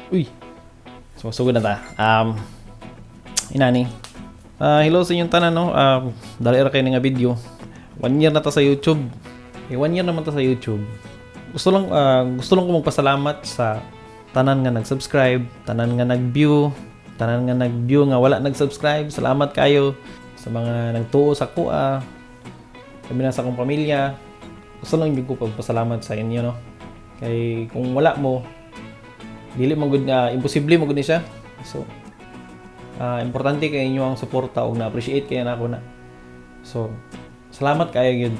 Uy. So sugod na ta. Inani. Hello sa inyong tanan, no. Dali ra kay nga video. One year na ta sa YouTube. Eh, one year naman ta sa YouTube. Gusto lang ko magpasalamat sa tanan nga nag-subscribe, tanan nga nag-view, tanan nga nag-view nga wala nag-subscribe. Salamat kayo sa mga nagtuo sa akoa. Labi na sa akong pamilya. Gusto lang jud ko pagpasalamat sa inyo, no. Kay kung wala mo, dili man gud nga, imposible man gud ni siya. So importante kay inyo ang suporta ug na-appreciate kay nako na. So salamat kayo gyud.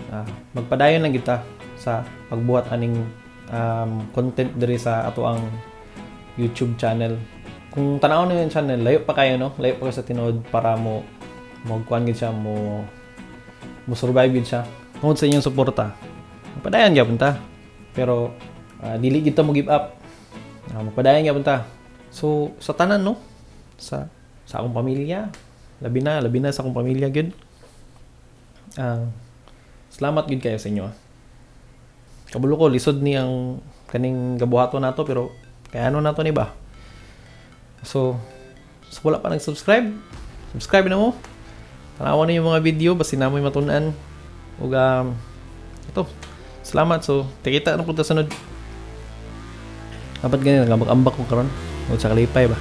Magpadayon lang kita sa pagbuhat aning content diri sa ato ang YouTube channel. Kung tan-awon ninyo yung channel, layo pa kayo, no? Layo pa kayo sa tinuod para mo mo kuan gid siya, mo mo survive gid siya. Tungod sa inyong suporta, magpadayon gyapon ta. Pero dili gid ta mo give up. Magpadayon gyapon ta. So sa tanan, no, sa akong pamilya, labi na sa akong pamilya gyud. Salamat gyud kayo sa inyo. Kabalo ko lisod ni ang kaning gabuhaton nato, pero kaya ano nato ni ba? So, sa wala pa nag-subscribe, subscribe na mo. Tanawan na yung mga video, basta na mo'y matun-an. Ug ito, salamat. So, tikita na punta sunod. Dapat ganyan, nagambak-ambak ko karon. O sa kalipay ba?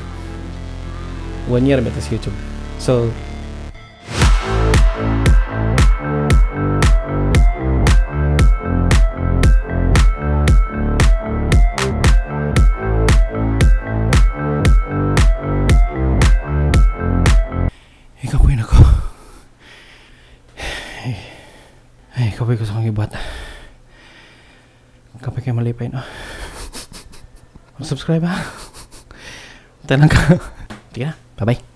One year ba sa YouTube. So, ikaw ko ako. Ay, ay, kapoy ko sa akong gibuhat. Kapoy kayo malipay, no? Subscribe ha. Tanan ka. Sige na. Bye-bye.